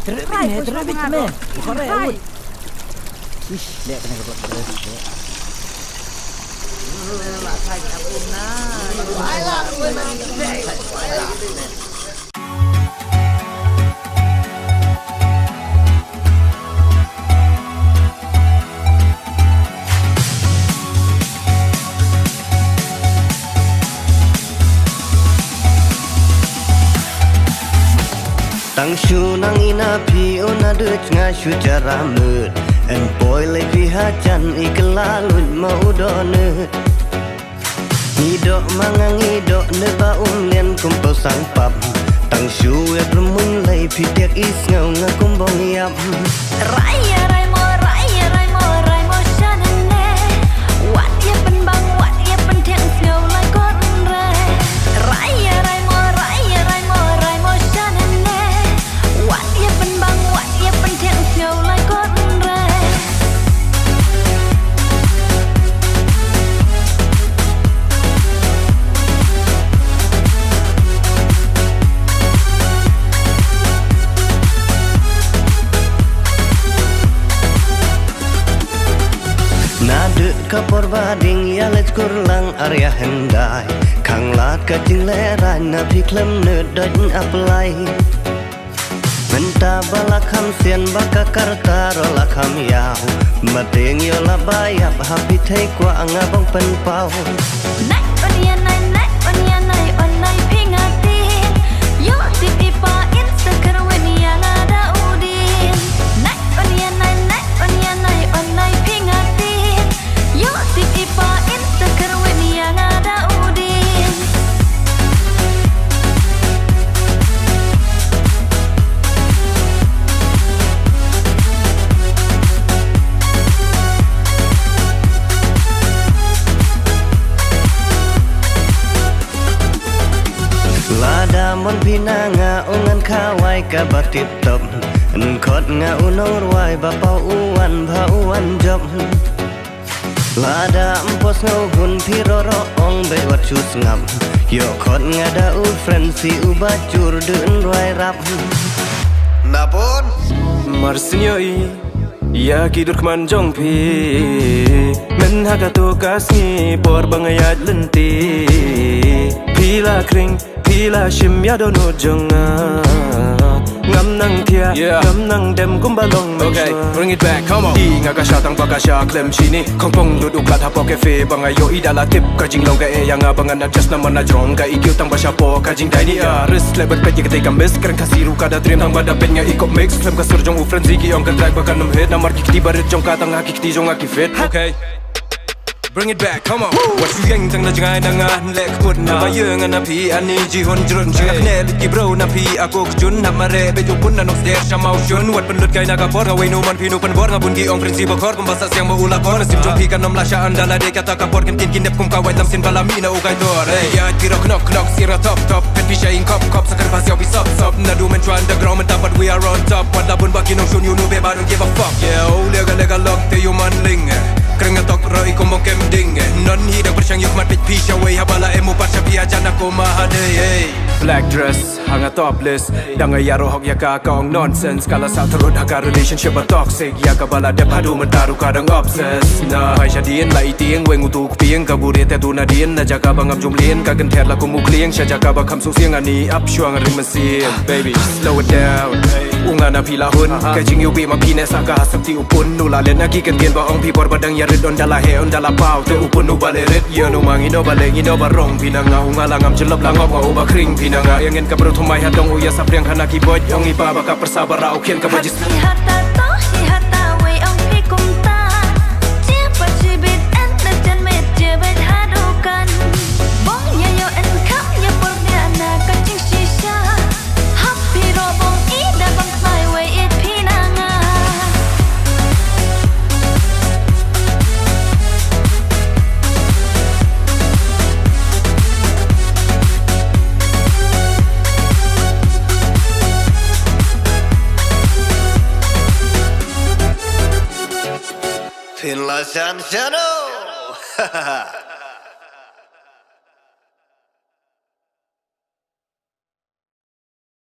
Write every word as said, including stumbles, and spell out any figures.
Terus bit me, terus bit me. Buka re, Rai. Ish, lihat kena kepala terus. Tang shu nang ina phi u na dut nga shu jara mut. En poi lei phi ha jan i kela lut ma u do nut. Ngi doh ma nga ngi doh ne ba um lian kum to sang pap. Tang shu e blum mun lei phi tiak i sngew nga kum bong yap. Rai ya rai mo, rai ya rai mo, rai mo shanane. Wat ya pynbang, wat ya pyntiak sngew lai kot re. Rai ya rai mo, rai ya rai mo, rai mo shanane. Wat ya pynbang, wat ya pyntiak sngew lai kot re. Na dut ka por ba ding ya leit skur lang ar ya hyndai. Khang lad ka jinglehrain na phi khlem nud dot apply. Mynta ba la kham sian ba ka karta ro la kham yau. Mating yo la ba yap ha phi thei kwah nga bong pynpaw. Nai on ya nai, nai on ya nai, on nai phi nga tin. Yo tip i pa in sa kyrwin ya nga da u din. Nai on ya nai, nai on ya nai, on nai phi nga tin. Yo tip i pa in sa kyrwin ya nga da u din. Lada mon phi na nga u ngan khawai kaba tip top. Nkhot nga u nongrwai ba paw u wan bha u wan jop. Lada ym pos nga u hun phi roro ong bei wat shu sngap. Yo khot nga da u friend si u ba jur dun rwai rap. Napon. Mar snioi ya ki dur kman jong phi. Men ha ka tu ka sngi por ba nga yat lenti. Phi la kring Phi la shim ïa dohnud jong nga. Ngam nang thiah, yeah, ngam nang dem kumba long mynshwa. Okay, bring it back, come on. Ïa nga ka shah tang ba ka shah khlem shini. Khongpong lut u klat hapoh cafe ba nga ïohi da la tip ka jinglong ka eh ïa nga ba ngan adjust namar na jrong ka E Q tang ba shapoh ka jingdai ni. Ïa risk leh ban peit ïa katei ka miss kren Khasi ruh ka da dream tang ba da peit nga i kop mix khlem ka sur jong u frenzy ki ong ka track ba kan ym hit namar ki kti barit jong ka tang ha ki kti jong nga ki fit. Okay. Bring it back, come on. Wat shu ïeng tang na jngai na nga leh kput na ba ïeng na phi ani ji hun jrun jngai ne lit ki bro na phi aku kjun na mare be ju pun na nok der shamau shun wat pynlut kai na ka por nga wei nu man phi nu pynbor nga bun ki ong prinsi ba khor kumba sa siang ba u la kor sim jong phi kan ym la sha anda la de kata ka por kin kin kin dep kum ka wai tam sin ba la mi na u kai tor. Hey, ya ti rock knock knock sira top top pet phi sha ing kop kop sakar ba siaw phi sop sop na du men chwa underground men tapat we are on top. Wat la bun ba ki nong shun you know be ba don't give a fuck. Yeah, oh lega lega lok te you man ling. Kreng a tok roi kum bong kem ding. Non hi dang pyrshang yuk mat pit phi sha wei ha ba la em u pat sha phi a jan a kuma ha dei, hey. Black dress, hang a topless. Dang a ïaroh hok ïa ka ka ong nonsense. Ka la sah tyrut ha ka relationship ba toxic. Ïa ka ba la dep haduh mynta ruh ka dang obsessed. Na bai sha dien la itieng weng u tu kpieng ka burit te tu na dien na jaka ba ngam jum lien ka kynter la kum u klieng sha jaka ba kham su sieng ani ap shuang ring mynsiem. Baby, slow it down. U nga na phi la hun ka jingïohi ma phi ne sa ka hasap ti u pun u la len na ki kyntien ba ong phi bor ba dang ïa rit on da la he on da la paw te u pun u ba le rit ïa nu ma ngi no ba le ngi no ba rong phi na nga u nga la ngam jyllop la ngop nga u ba khring phi na nga ïa ngin ka bru thumai ha dong u ïa sapriang khana ki boj ong i ba ba ka pyrsa ba ra u khian ka ba jis. Hi hata to hi hata wei ong phi kumta. Chi pa chi bit en na jan met chi bit haduh kan. Bong ïa ïoh en kham ïa por nia na ka jingshisha. Hap phi ro bong i da bang smai wei it phi na nga. Phin la shan shano.